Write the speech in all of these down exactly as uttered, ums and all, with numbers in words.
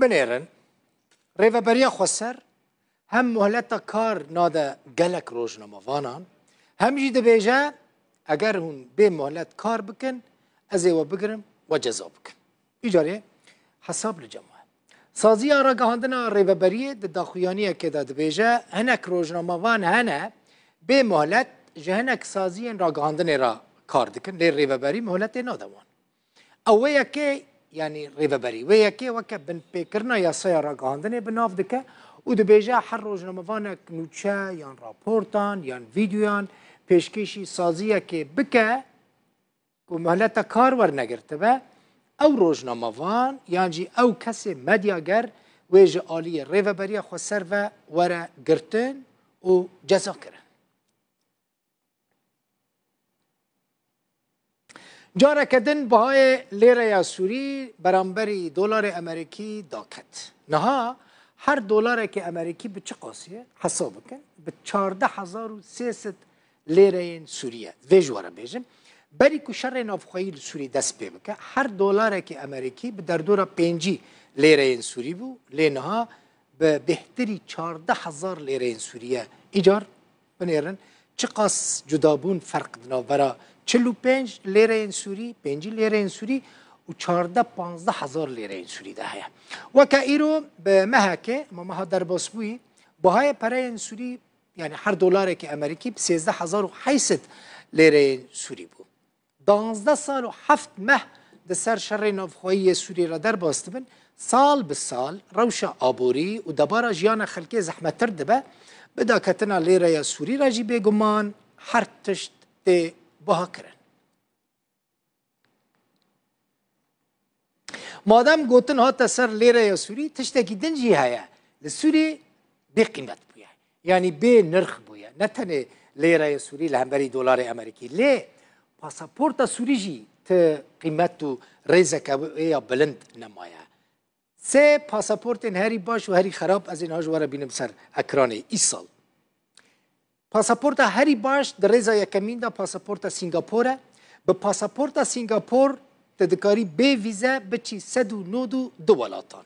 Binêrin, Rêveberiya Xweser hem muhleta kar nade gelek rojnamavanan, hem jî dibêje, eger hûn bê muhlet kar bikin, ez ê we bigirim, we ceza bikim. Îcarê hesab li cem we. Saziya ragihandina Rêveberiyê di daxuyaniyekê de dibêje, hinek rojnamevan hene, bê muhlet ji hinek saziyên ragihandinê re kar dikin, lê Rêveberî muhletê nade wan. Ew wê yekê, yanî Rêveberî, wê yekê weke binpêkirina yasaya ragihandinê bi nav dike û dibêje, her rojnamevanek nûçe yan raportan yan vîdeoyan pêşkêşî saziyekê bike ku mihleta kar wernegirtibe, ew rojnamevan yan jî ew kesê medyager wê ji aliyê Rêveberiya Xweser ve were girtin û ceza kirin. Careke din bihayê lêreya Sûrî beramberî dolarê Amerîkî daket. Niha her dolarekê Amerîkî bi çi qasî ye? Hesab bikin. Bi çardeh hezar û sê sed lêreyên Sûrî ye. Vê ji we re bêjim. Berî ku şerê navxweyî li Sûrî dest pê bike, her dolarekê Amerîkî bi derdora pêncî lêreyên Sûrî bû, lê niha bi bêhtirî çardeh hezar lêreyên Sûrî ye. Îcar binêrin, çiqas cudabûn, ferq di navbera çil û pênc lêreyên Sûrî, pêncî lêreyên Sûrî û çardeh panzdeh hezar lêreyên Sûrî de heye. Weke îro bi mehekê, ma meha derbasbûyî, bihayê pereyên Sûrî, yanî her dolarekî Amerîkî bi sêzdeh hezar û heyt sed lêreyên Sûrî bû. Danzdeh sal û heft meh di ser şerê navxweyî yê Sûrî re derbas dibin, sal bi sal rewşa aborî û debara jiyana xelkê zehmettir dibe, bi daketina lêreya Sûrî re jî bêguman her tişt tê biha kirin. Madem gotin hate ser lêreya Sûrî, tiştekî din jî heye. Li Sûrî bê qîmet bûye. Yanî bê nirx bûye. Ne tenê lêreya Sûrî li hemberî dolarê Amerîkî. Lê pasaporta Sûrî jî ti qîmet û rêzeke wê ya bilind nemaye. Sê pasaportên herî baş û herî xerab ez ê niha ji we re bînim ser ekranê. Îsal. Pasaporta herî baş di rêza yekemîn de pasaporta Singapore. Bi pasaporta Singapore tu dikarî bê vîze biçî sed û nod û du welatan.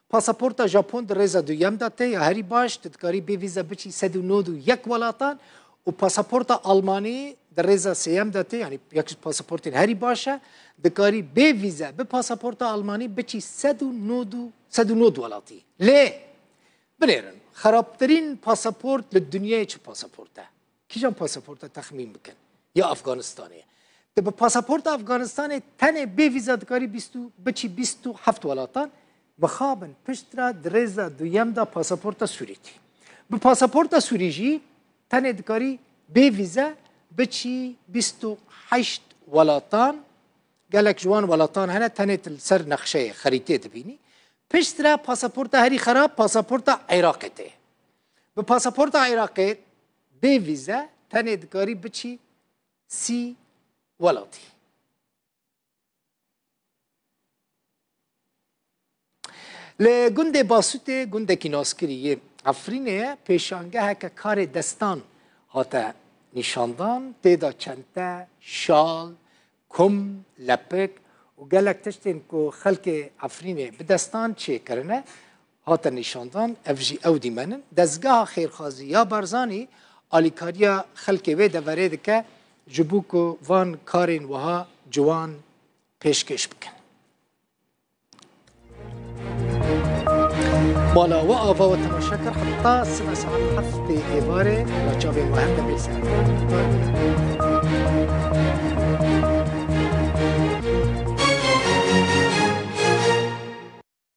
Pasaporta Japon di rêza duyem de tê ya herî baş, tu dikarî bê vîze biçî sed û nod û yek welatan û pasaporta Almanî di rêza sêyem de tê, yanî yek ji pasaportên herî baş e, dikarî bê vîze bi pasaporta Almanî biçî sed û nod û, sed û nod welatî. Lê Binêrin, xerabtirîn pasaport li dinyayê çi pasaport e? Kîjan pasaport e, texmîn bikin? Ya Afganistanê ye. Tu bi pasaporta Afganistanê tenê bê vîza dikarî bîst û, biçî bîst û heft welatan, mixabin piştre di rêza duyem de pasaporta Sûrî tî. Bi pasaporta Sûrî jî tenê dikarî bê vîze biçî bîst û heşt welatan, gelek ji wan welatan hene, tenê tu li ser nexşeyê, xerîtê dibînî. Piştre pasaporta herî xerab, pasaporta Iraqê tê. Bi pasaporta Iraqê bê vîze tenê dikarî biçî sî welatî. Li gundê Basûtê, gundekî naskirî yê Efrînê ye, pêşangeheke karê destan hate nîşandan, tê de çente, şal, kum, lepik û gelek tiştên ku xelkê Efrînê bi destan çêkirine, hate nîşandan, ev jî ew dîmen in. Dezgeha xêrxwazî ya Barzanî alîkariya xelkê wê deverê dike, ji bo ku van karên wiha ciwan pêşkêş bikin. Mala we ava we temaşe kir, heta sibe saet heftê êvarê, la çavên we hem de bê ser.